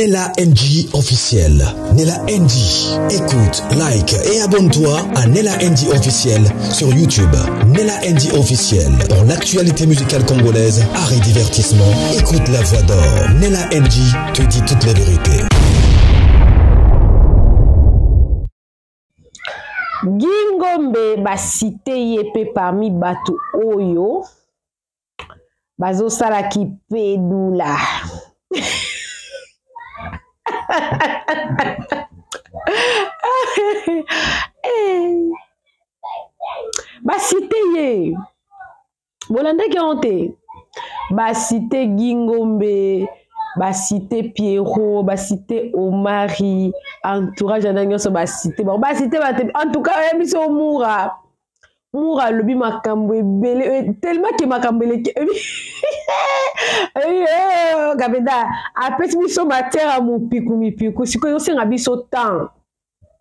Nella NG officiel. Nella NG. Écoute, like et abonne-toi à Nella NG officiel sur YouTube. Nella NG officiel. Pour l'actualité musicale congolaise, art et divertissement, écoute la voix d'or. Nella NG te dit toute la vérité. Gingombe basite ye mpe parmi bato oyo bazosala kipedula. Basite ye, bolandaki yango te? Basite Gingombe, basite Pierrot, basite Omari, entourage ana nyonso basite bango, basite bato. En tout cas, oyebi biso Mura, Mura alobi makambo ebele, tellement ke makambo eleki kapenda apesi biso matière ya mopiku mipiku. Sikoyo ezosenga biso temps,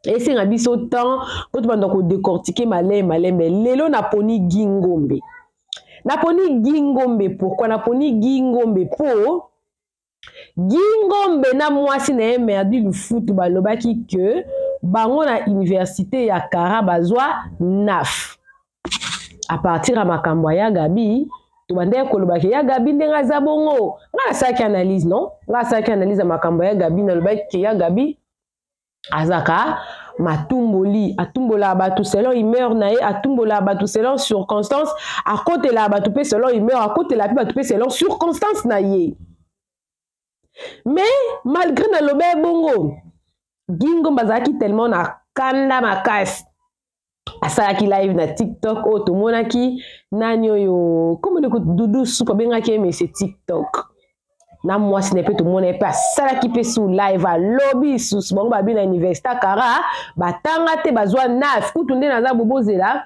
esenga biso temps po tobanda kodécortiquer malembe malembe. Lelo naponi Gingombe, naponi Gingombe. Pourquoi naponi Gingombe? Po Gingombe na mwasi na ye Merdi Lufutu balobaki ke bango na université ya Kara bazwa naf à partir ya makambo ya Gabi. Tobandaki kolobaki ya Gabi ndenge aza bongo. Nga nasalaki analyse, non, nga nasalaki analyse ya makambo ya Gabi. Nalobaki ke ya Gabi azaka matumboli, atumbolaka bato selon humeur na ye, atumbolaka bato selon circonstance, akotelaka bato mpe selon humeur, akotelaka mpe bato mpe selon circonstance na ye. Mais malgré naloba ye bongo, Gingombe azalaki tellement na kanda makasi, asalaki live na TikTok oyo tomonaki nani oyo komoni Dudu Supu abengaki ye mese TikTok na mwasi na ye mpe tomona ye mpe asalaki mpe su live, alobi lisusu bango babi na université Kara batanga te, bazwa naf. Kutu nde naza bobozela,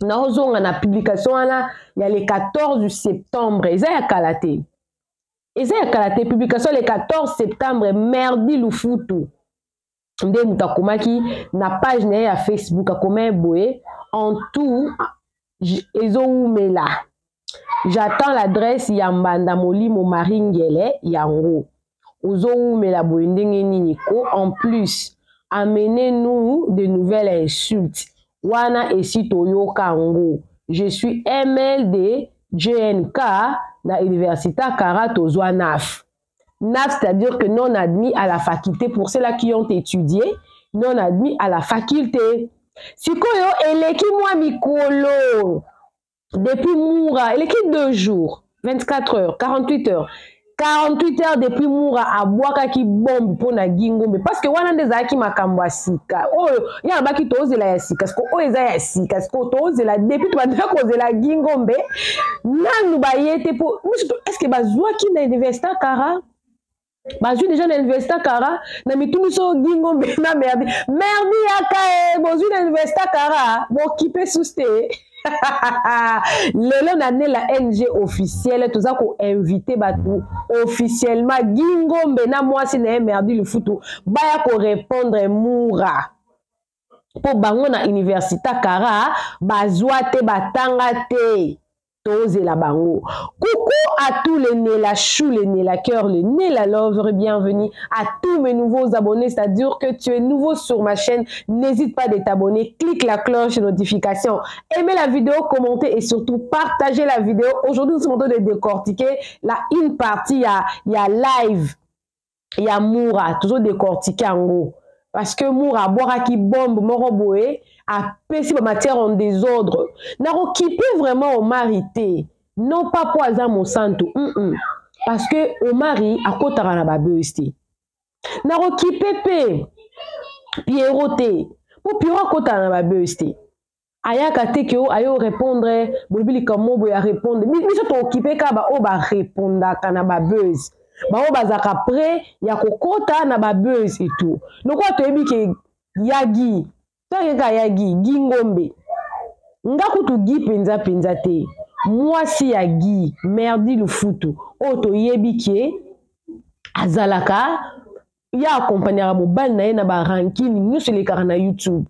naozonga na publication wana ya le 14 septembre. Eza ya kala te, eza ya kala te. Publication le 14 septembre, Merdi Lufutu nde moto akomaki na page na ye ya Facebook, akoma boye: "En tout ezowumela, j'attends l'adresse ya mbanda molimo Maringele yango ozowumela boye ndenge nini ko? En plus, amenez-nous de nouvelles insultes wana esi toyoka yango. Je suis MLD JNK na université Kara, tozwa naf." NAF, c'est-à-dire que non admis à la faculté, pour ceux-là qui ont étudié, non admis à la faculté. Sikoyo eleki mwa mikolo depuis Moura, eleki 2 jours, 24 heures, 48 heures. 48 heures depuis Moura abwakaki bombe mpona Gingombe, parce que wana nde ezalaki makambo ya sika oyo ye alobaki tozela ya sika. Siko oyo eza ya sika, siko tozela depuis tobandaka kozela Gingombe, nanu baye te. Po biso, est ce que bazwaki na université Kara? Bazwi déjà na université Kara? Na mitu biso Gingombe na Merdi, Merdi yaka e bozwi na université Kara, bokipe susu te. Lelo na Nela NG officiel, toza koinvite bato officiellement, Gingombe na mwasi na ye Merdi Lufutu, baya korépondre Mura, mpo bango na université Kara bazwa te, batanga te. Tozela bango. Coucou à tous les Nela Chou, les Nela Cœur, les Nela Lover, bienvenue à tous mes nouveaux abonnés, c'est-à-dire que tu es nouveau sur ma chaîne, n'hésite pas de t'abonner, clique la cloche de notification, aimez la vidéo, commentez et surtout partagez la vidéo. Aujourd'hui, nous sommes en train de décortiquer la une partie, il y a live, il y a Moura, toujours décortiquer en gros. Parce que Moura abwakaki bombe moko boye, apesi bamatière en désordre. Nakokipe vraiment Omari te, non pas po aza mosantu, Parce que Omari akotaka na babuzz te. Nakokipe mpe Piero te, po Piero akotaka na babuzz te, ayaka te ke ayo répondre. Bolobi likambo boye, arépondre. Biso tookipe kaka baoyo barépondaka na babuzz, bango bazalaka prêt ya kokota na babuzz et tout. Lokola toyebi ke yagi tokeka yagi Gi Ngombe, nga kutu Gi mpenza mpenza te, mwasi ya Gi Merdi Lufutu oyo toyebi ke azalaka ya akompagnaka mobali na ye na barankine nyonso elekaka na YouTube,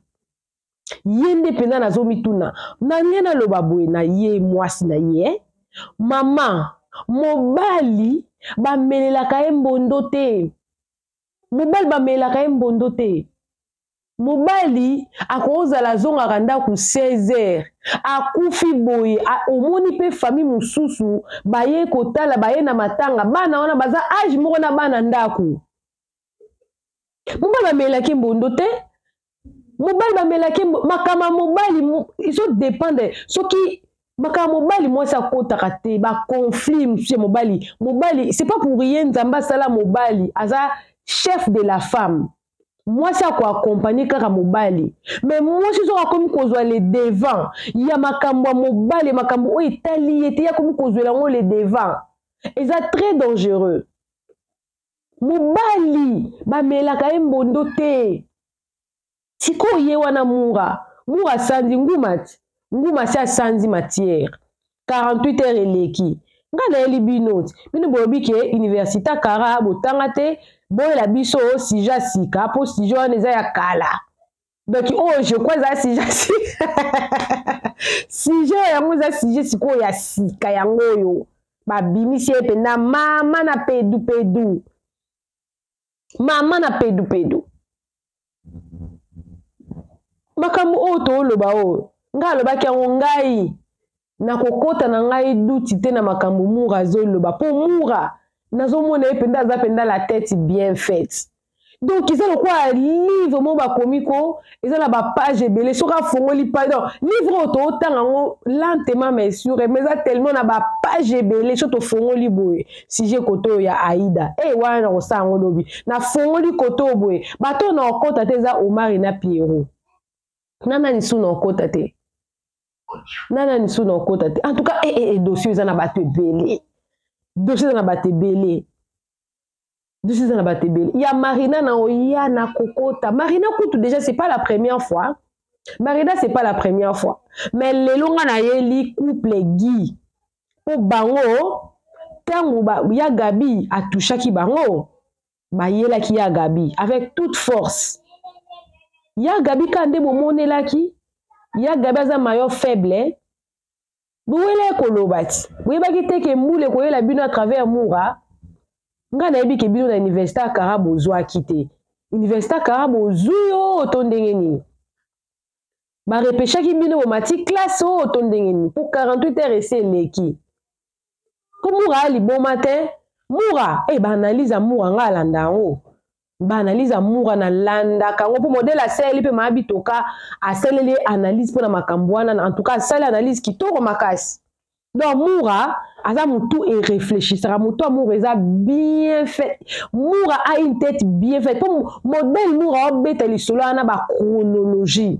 ye nde mpenza nazomituna na nge naloba boye na ye mwasi na ye. Mama mobali bamelelaka ye mbondo te. Mobali bamelaka ye mbondo te. Mobali akozala azongaka ndako 16 heures akufi boye, omoni mpe famille mosusu baye kotala, baye na matanga, bana wana baza age moko na bana ndako. Mobali bamelaki mbondo te. Mobali bamelaki makambo ya mobali ezo dépendre soki makambo mobali mwasi akotaka te, baconflit mosusu ya mobali. Mobali, c'est pas pour rien Nzambe asala mobali aza chef de la femme. Mwasi akoaccompagne kaka mobali, mais mwasi soki akomi kozwa le devant ya makambo ya mobali, makambo oyo etali ye te, ye akomi kozwela yango le devant, eza très dangereux. Mobali bamelaka ye mbondo te. Sikoyo ye wana Mura, Mura asanzi nguma ti, nguma si asanzi matière 48 heures eleki. Nga nayeli bino ti, bino bolobi ke université kara botanga te, boyela biso sujet sika, po sujet wana eza ya kala. Donc oyo je crois eza sujet sika. Sujet yango eza sujet sikoyo ya sika, yango oyo babimisi ye mpenza mama na pedu pedu, mama na pedu pedu. Makambo oyo tooloba oyo, ngai alobaki yango, ngai nakokota na ngai duti te na makambo Mura azoloba, mpo Mura nazomona ye mpenza aza mpenza la tête bien faite. Donc eza lokola livre moko bakomi ko eza na bapage ebele, soki afongoli page, donc livre oyo tootanga yango lentement mais sûr, mais eza tellement na bapage ebele, so tofongoli boye sujet kote oyo ya Aida, e wana na kosala yango lobi, nafongoli kote oyo boye, bato oyo na kokota te eza Omari na Pierrot, na nani su na kokota te, na nani su na kokota te. En tout cas, dossier eza na bato ebele, dossier eza na bato ebele, dossier eza na bato ebele. Ya Marina na oya na kokota Marina kutu déjà c'est pas la première fois, Marina c'est pas la première fois, mais lelo nga nayeli couple Guy po bango ntango ya Gabi atushaki bango, bayelaki ya Gabi avec toute force. Ya Gabi ka nde bomonelaki ya Gabi aza maillon faible, bowela ye koloba ti boyebaki te ke mbula ekoyela bino à travers Mura. Nga nayebi ke bino na université ya Kara bozwaki te, université ya Kara bozwi oyo to ndenge nini, barepeshaki bino bomati classe oyo to ndenge nini, po 48 heures esi eleki. Po Mura aliboma te, Mura baanalyse ya Mura nga alanda yango, baanalyse ya Mura nalandaka yango, mpo modele asaleli mpe Mabi Toka asaleli analyse mpona makambo wana. En tout cas asali analyse kitoko makasi. Donc Mura aza mutu erefléchisaka, mutu ya Mura eza bien fait, Mura a une tête bien faite. Mpo modele Mura obeta lisolo wana bachronologie,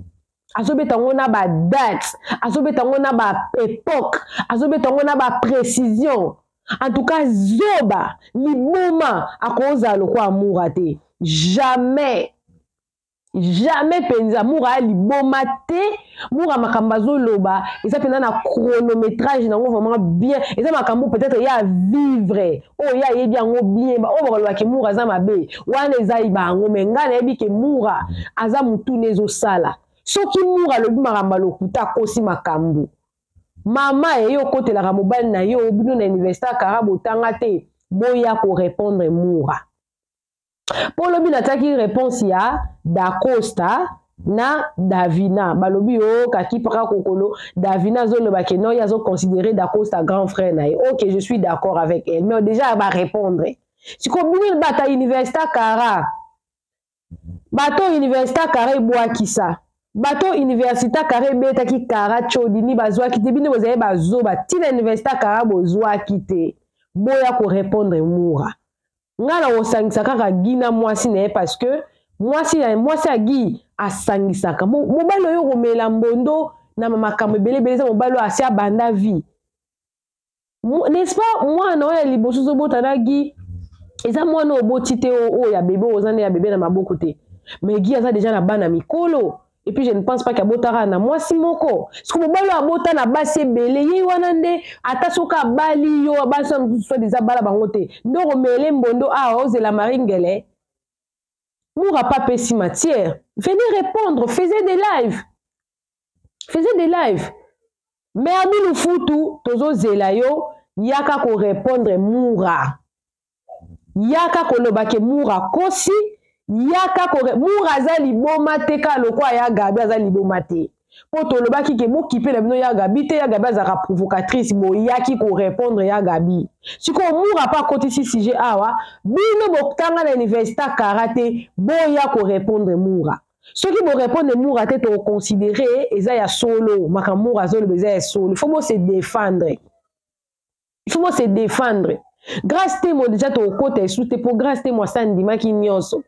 azobeta yango na badate, azobeta yango na baépoque, azobeta yango na baprécision. En tout cas zoba liboma akozala lokola Mura te, jamais jamais mpenza. Mura ya liboma te, Mura makambo azoloba eza mpenza na chronométrage nango vraiment bien, eza makambo peut-être ya vivre oyo ye ayebi yango bien. Oyo bakolobaki Mura aza mabe wana eza bango, mais ngai nayebi ke Mura aza mutuna ezosala. Soki Mura alobi makambo alokuta, akosi makambo. Mama ye okotelaka mobali na yo, bino na université ya Kara botanga te, boya korépondre Mura. Mpo lobi natiaki réponse ya Dacosta na Davina, balobi yo kaki paka kokolo. Davina azoloba ke non, ye azoconsidérer Dacosta grand frère na ye. Ok, je suis d'accord avec elle, mais déjà barépondre sikoyo bino bata université Kara, bato université Kara ebwakisa bato université Kara ebetaki Kara Chodini, bazwaki te. Bino bozali bazoba, ntina université Kara bozwaki te, boya korépondre Mura. Ngai na kosangisa kaka Gi na mwasi na ye, parce que mwasi na mwasi ya Gi asangisaka mobali oyo komela mbondo na makambo ebele ebele, eza mobali oyo asi abanda vie, n'est-ce pas? Mwana oyo ya liboso ozobota na Gi eza mwana oyo oboti te, oyo ya bebe, oyo oza nde ya bebe na maboko te, mais Gi aza déjà na bana mikolo. Et puis je ne pense pas qu'abotaka na mwasi moko. Soki mobali oyo abota na basi ebele, ye wana nde ata soki abali yo, basi mosusu soit déjà bala bango te, nde okomele mbondo awa ozela maringele. Moura pas pesi matière, venez répondre, faisez des lives, faisez des lives. Mais Abi Lufutu, tozozela yo, yaka korépondre Moura, yaka koloba ke Moura kosi. Yaka ko Mura aza liboma te kaka lokola ya Gabi aza liboma te. Po tolobaki ke bokipe na bino ya Gabi te, ya Gabi azalaka provocatrice, boyaki ko répondre ya Gabi. Sikoyo Mura pa akotisi sujet awa, bino botanga na université Kara te, boya ko répondre Mura. Soki bo répondre Mura te, to considérer eza ya solo, makambo Mura azoloba eza ya solo. Il faut bo se défendre. Il faut bo se défendre. Grâce Temo déjà tokokota esu te po Grâce Temo asa andimaki nyonso.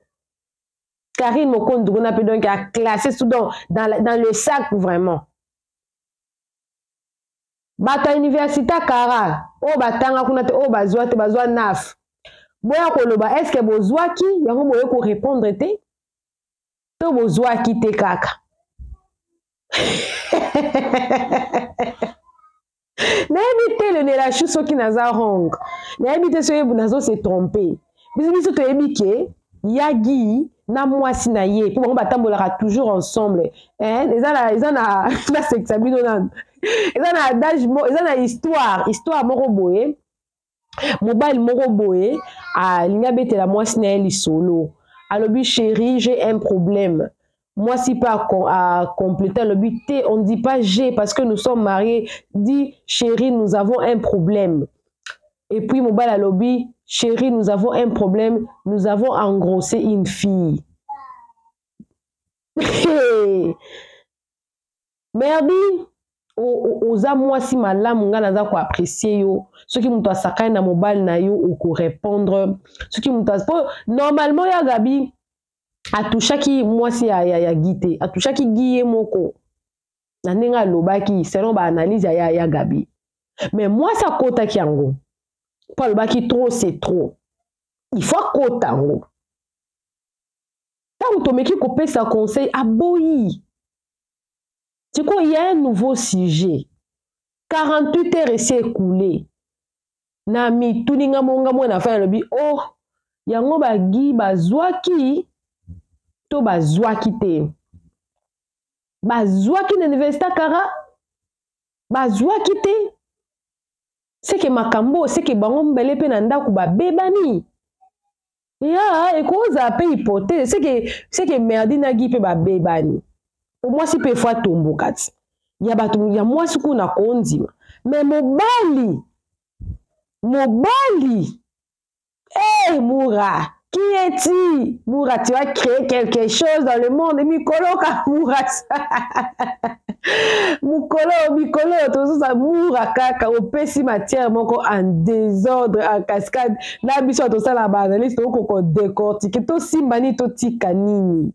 Karine Mokonzi kuna pe donc a classé sous dans, dans, la, dans le sac vraiment. Bato ya université Kara oyo batanga kuna te oyo bazwa te bazwa naf. Boya koloba est-ce que bozwaki yango boye ko répondre te to bozwaki te kaka. Nayebi te le Nelachu soki naza wrong. Nayebi te soki nazo se tromper. Biso biso toyebi ke ya Guy na mwasi na ye po bango batambolaka toujours ensemble. Hein, eza na eza na na sekisa bino nanu. Eza na adage mo eza na histoire, histoire moko boye. Mobali moko boye alingi abetela mwasi na ye lisolo. Alobi chérie, j'ai un problème. Mwasi pe a complété alobi te, on ne dit pas j'ai parce que nous sommes mariés. Dit chérie, nous avons un problème. Et puis mobali alobi chérie, nous avons un problème, nous avons engrossé une fille. Merdi, oza mwasi malamu, nga naza ko apprécier yo. Soki moto asakani na mobali na yo, oko répondre. Soki moto as-, po, normalement ya Gabi atouchaki mwasi ya, ya, ya Guy te, atouchaki Guy ye moko na ndenge alobaki selon ba analyse ya, ya Gabi. Mais mwasi akotaki yango po alobaki trop c'est trop, il faut akota yango. Tango tomeki kopesa conseil aboyi. Sikoyo il y a un nouveau sujet. 48 heures esi écoulé. Na mituni nga monga mwana fa alobi oh yango ba Guy bazwaki to bazwaki te. Bazwaki na université Kara, bazwaki te. C'est que makambo, c'est que bango mbele pe na ndako babebani. Ya, ekozala pe hypothèse, c'est que Merdi na Guy pe babebani. Po mwasi pe faut atomboka ti. Ya bato ya mwasi kuna kondima. Mais mobali, mobali, hey, Moura, qui es-tu? Moura, tu as créé quelque chose dans le monde. Mikolo ka Moura. Mukolo, mikolo, tozosa Moura kaka, opesi matière moko en désordre, en cascade. Na biso tosala ba analyse, tokoko décortiquer, tosimba ni totika nini.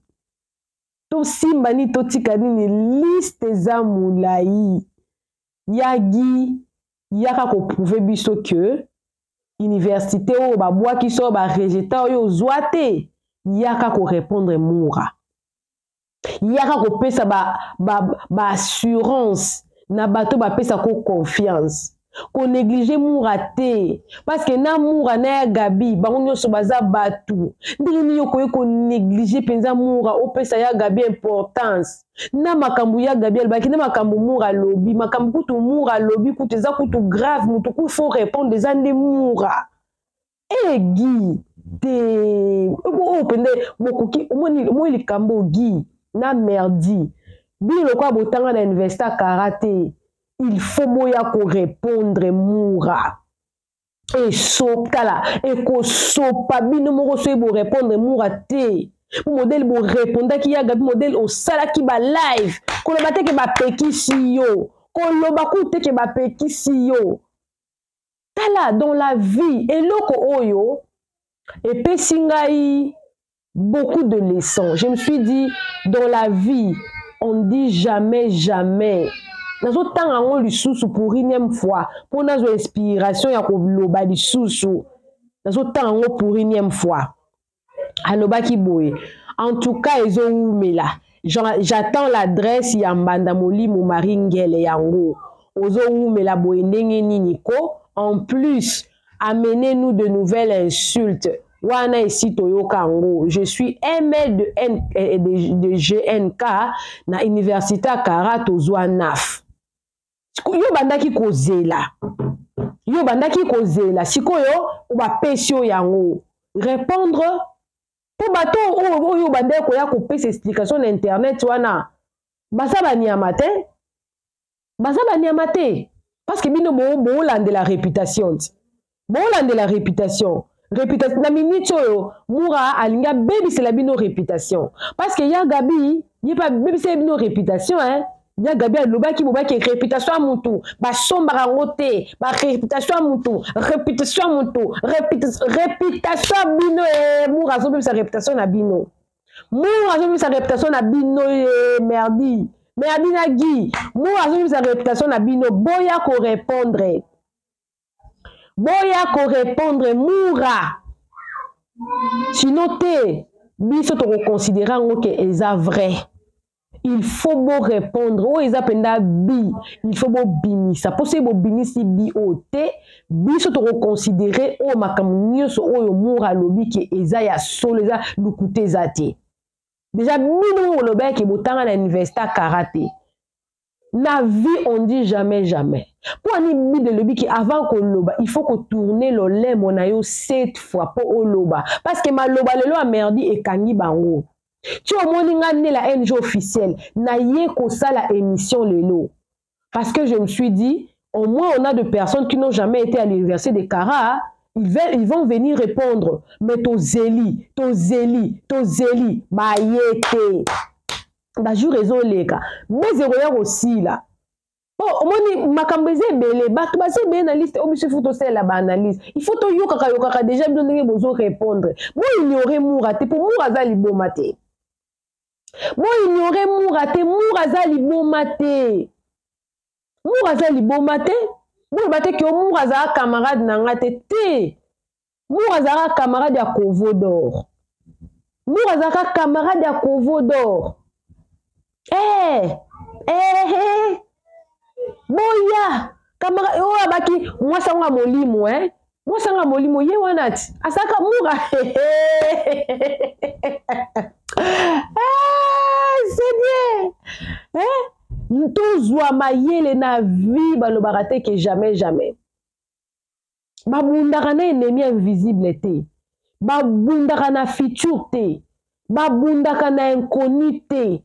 Tosimba ni totika nini, liste eza molayi. Ya Guy, yaka ko prouver biso que université oyo babwaki so ba rejeter oyo ozwa te, yaka ko répondre Moura. Yaka kopesa ba assurance na bato bapesa ko confiance. Ko négliger Moura te, parce que na Moura na ya Gabi bango nyonso baza batu. Ndenge nini okoki ko négliger penza Moura, opesa ya Gabi importance? Na makambo ya Gabi alobaki, na makambo Moura alobi, makambo kutu Moura alobi kutu eza kutu grave, mutu ku faut répondre eza nde Moura. Eh Guy, te oyo pende bokoki omoni omoni likambo Guy na Merdi. Bino lokola botanga na université ya Kara te, il faut boya ko répondre Moura. Et soptala, et ko sopa bino moko soki bo répondre Moura te. Po modèle bo répondaki ya Gabi, modèle osalaki ba live. Koloba te ke ba pekisi yo. Koloba ku te ke ba pekisi yo. Tala, dans la vie, eloko oyo epesi ngai beaucoup de leçons. Je me suis dit, dans la vie, on ne dit jamais, jamais. Nazotanga yango lisusu pour une fois, po nazwa inspiration ya koloba lisusu. Nazotanga yango pour une fois. Alobaki boye. En tout cas, ezowumela. J'attends l'adresse ya Mbanda Molimo Marie Ngele yango. Ozowumela boye ndenge nini ko? En plus, amenez-nous de nouvelles insultes. Wana esi toyoka yango. Je suis ML de N, eh, de, de GNK na université Kara tozwa naf. Yo bandaki kozela. Yo bandaki kozela. Sikoyo, bapesi yo yango. Répondre. Mpo bato oyo bandeki koya kopesa explication na internet wana baza banyama te, baza banyama te, parce que bino bolandela réputation ti, bolandela réputation, réputation. Na minute oyo Mura alingi abebisela bino réputation, parce que ya Gabi ye mpe abebisela bino réputation, hein. Ya Gabi alobaki, bobaki réputation ya mutu basombaka yango te, baréputation ya mutu, réputation ya mutu, réputation ya bino. E Mura azobebisa réputation na bino, Mura azobebisa réputation na bino. E Merdi, Merdi na Guy, Mura azobebisa réputation na bino. Boya korépondre, boya korépondre Mura, sinon te biso tokoconsidérer yango ke eza vrai. Il faut bo répondre. Oyo eza mpenza bi, il faut bobimisa, mpo soki bobimisi bi oyo te, biso tokoconsidérer oyo makambo nyonso oyo Mura alobi ke eza ya solo, eza lukuta, eza te. Déjà bino bolobaki botanga na université Kara te. Na vie, on dit jamais jamais. Mpo ani Bible elobi ke avant koloba, il faut kotourner lolemo na yo sept fois mpo oloba, parce que maloba lelo ya Merdi ekangi bango ti. Omoni nga Nela NG officiel naye kosala émission lelo parce que je me suis dit, au moins on a de personnes qui n'ont jamais été à l'université de Kara, ils vont venir répondre. Mais tozeli, tozeli, tozeli, baye te. Bajour ezoleka, bezero ya kosila. Po omoni makambo eza ebele, bato baza ebele na liste oyo biso ifo tosalela baanalyse. Il faut toyokaka yokaka déjà bino ndenge bozorépondre. Boignore Mura te, mpo Mura aza liboma te. Boignore Mura te, Mura aza liboma te, Mura aza liboma te. Boloba te ke Mura azalaka camarade na nga te. Te, Mura azalaka camarade ya Kovo d'Or, Mura azalaka camarade ya Kovo d'Or. Eh, eh, eh. Boya camarade oyo abaki mwasi yango ya molimo, eh? Mwasi yango ya molimo ye wana ti azalaka Mura. Eh, c'est bien, eh? Tozwa mayele na vie, balobaka te ke jamais jamais. Babundaka na ennemi invisible te, babundaka na futur te, babundaka na inconnu te.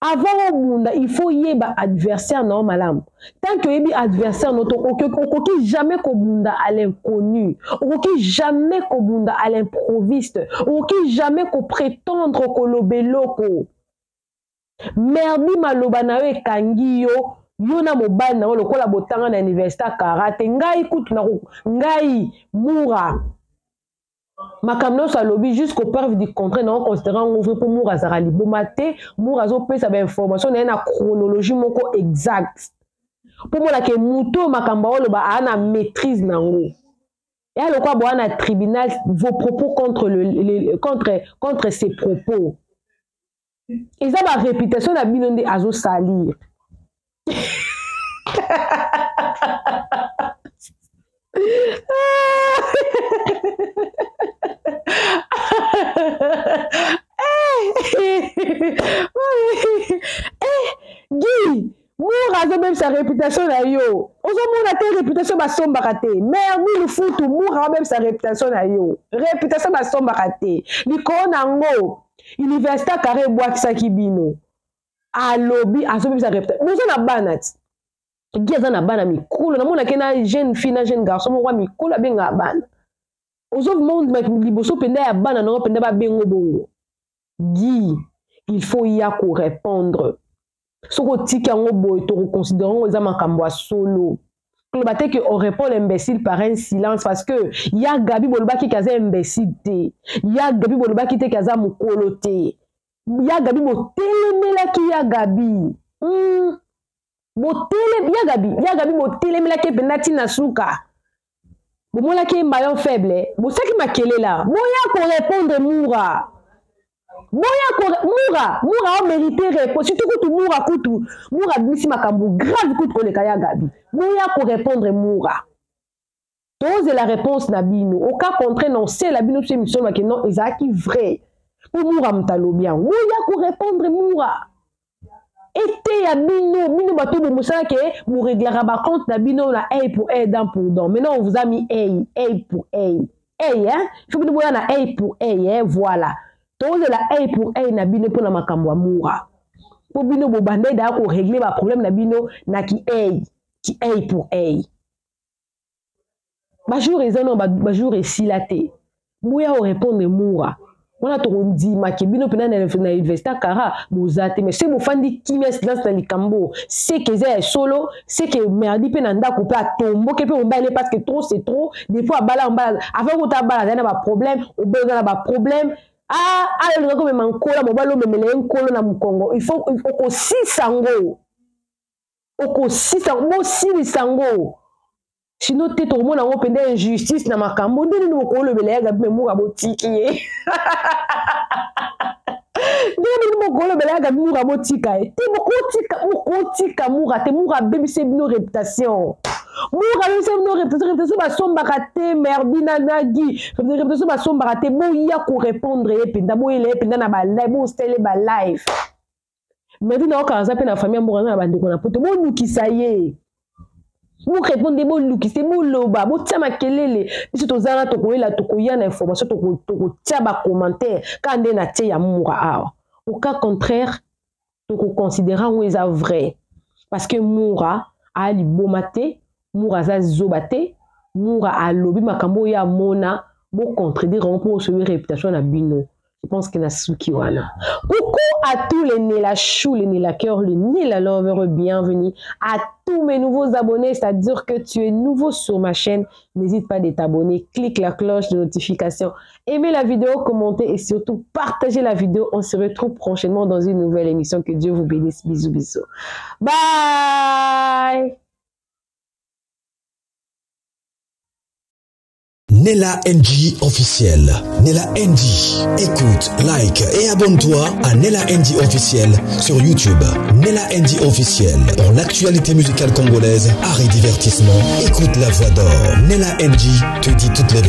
Avant obunda, il faut yeba adversaire na yo malamu. Tant que oyebi adversaire na yo, okoki jamais kobunda à l'inconnu, okoki jamais kobunda à l'improviste, okoki jamais koprétendre koloba eloko. Merdi, maloba na yo ekangi yo, yo na mobali na yo lokola botanga na université Kara te. Ngai kutu na ngai Mura, makambo nyonso alobi, jusqu'au preuve du contraire, na oconsidérer yango vrai, mpo Mura azalaka liboma te. Mura azopesa bainformation na ye na chronologie moko exacte, mpo monake motu oyo makambo aoloba aa na maîtrise nango. Eya lokola boya na tribunal, vos propos contre, le, contre, contre ses propos, eza baréputation na bino nde azosalir. Eh, Guy, Mura azobebisa réputation na yo. Ozomona te, réputation basombaka te. Merdi Lufutu, Mura azobebisa réputation na yo, réputation basombaka te. Likolo na yango, université Kara ebwakisaki bino. Alobi azobebisa réputation, boza na bana ti. Guy aza na bana mikolo, namonake na jeune fille na jeune garçon moko ya mikolo abengaka bana. Ozomona liboso mpenza ya bana nango mpenza babengo bongo. Guy, il faut ya korépondre. Soki otiki yango boye, tokoconsidérer yango eza makambo ya solo. Koloba te ke on répond l'imbécile par un silence, parce que ya Gabi bolobaki ke aza imbécile te, ya Gabi bolobaki te ke aza mokolo te, ya Gabi botelemelaki ya Gabi. Botele ya Gabi, ya Gabi botelemelaki mpenza ntina suka, bomonaki ye maillon faible, bosaki makelela. Boya korépondre Mura, boya ko Mura. Mura omérite réponse, surtout kutu Mura, kutu Mura abimisi makambo grave kutu koleka ya Gabi. Boya korépondre Mura, tozela réponse na bino. Au cas contraire, non, la bino so émission bake non, ezalaki vrai, mpo Mura moto alobi yango. Boya korépondre Mura, eteya bino. Bino bato bomosala ke boréglaka bacompte na bino na œil pour œil, dent pour dent. Maintenant on vous a mis œil, œil pour œil, œil, hein. Il faut bino boya na œil pour œil, hein. Voilà. Tozela œil pour œil na bino mpona makambo ya Mura, mpo bino bobanda edaya korégler baproblème na bino na ki œil, ki œil pour œil. Bajour eza no, bajour esila te. Boya korépondre Mura wana, tokondimake bino mpena na université Kara boza te. Mais soki bofandi kimia, silence na likambo, seke eza ya solo, seke Merdi mpe na ndako mpe atomboke mpe mobali, parce que trop c'est trop. Des fois abala mobali, avant kota abala azali na baproblème, obali oza na baproblème. Ah, ayolinga komema nkolo mobali, omemela ye nkolo na mokongo. Il faut okosisa ngo, okosisa, bosilisa ngo, sinon te tokomona yango mpenza injustice na makambo. Nde nini bokolobela ya Gabi? Mais Mura botiki ye. Ndenge nini bokolobela ya Gabi? Mura botika ye te, bokotika, bokotika Mura te. Mura abebisi bino réputation, Mura abebisi bino réputation. Réputation basombaka te. Merdi na nagi, réputation basombaka te. Boya korépondre ye mpenza, boyela ye mpenza na balive, bosele balive. Merdi na okaka aza mpe na famille ya mboka na bandeko na poto. Bolukisa ye, borépondre, bolukisa, boloba, botia makelele. Biso tozala, tokoyela, tokoya na information, tokotia bacommentaire kaka nde na tie ya Mura awa. Au cas contraire, tokoconsidérer yango eza vrai, parce que Mura aliboma te, Mura aza zoba te. Mura alobi makambo oyo amona, bocontredire yango mpo osobi réputation na bino. Je pense que nasuki wana. Coucou à tous les Nela Chou, les Nela Cœur, les Nela Lover, bienvenue à tous mes nouveaux abonnés. C'est-à-dire que tu es nouveau sur ma chaîne, n'hésite pas de t'abonner, clique la cloche de notification, aimez la vidéo, commentez et surtout partagez la vidéo. On se retrouve prochainement dans une nouvelle émission. Que Dieu vous bénisse. Bisous, bisous. Bye! Nella NG officiel. Nella NG. Écoute, like et abonne-toi à Nella NG officiel sur YouTube. Nella NG officiel. Pour l'actualité musicale congolaise, art et divertissement, écoute la voix d'or. Nella NG te dit toutes les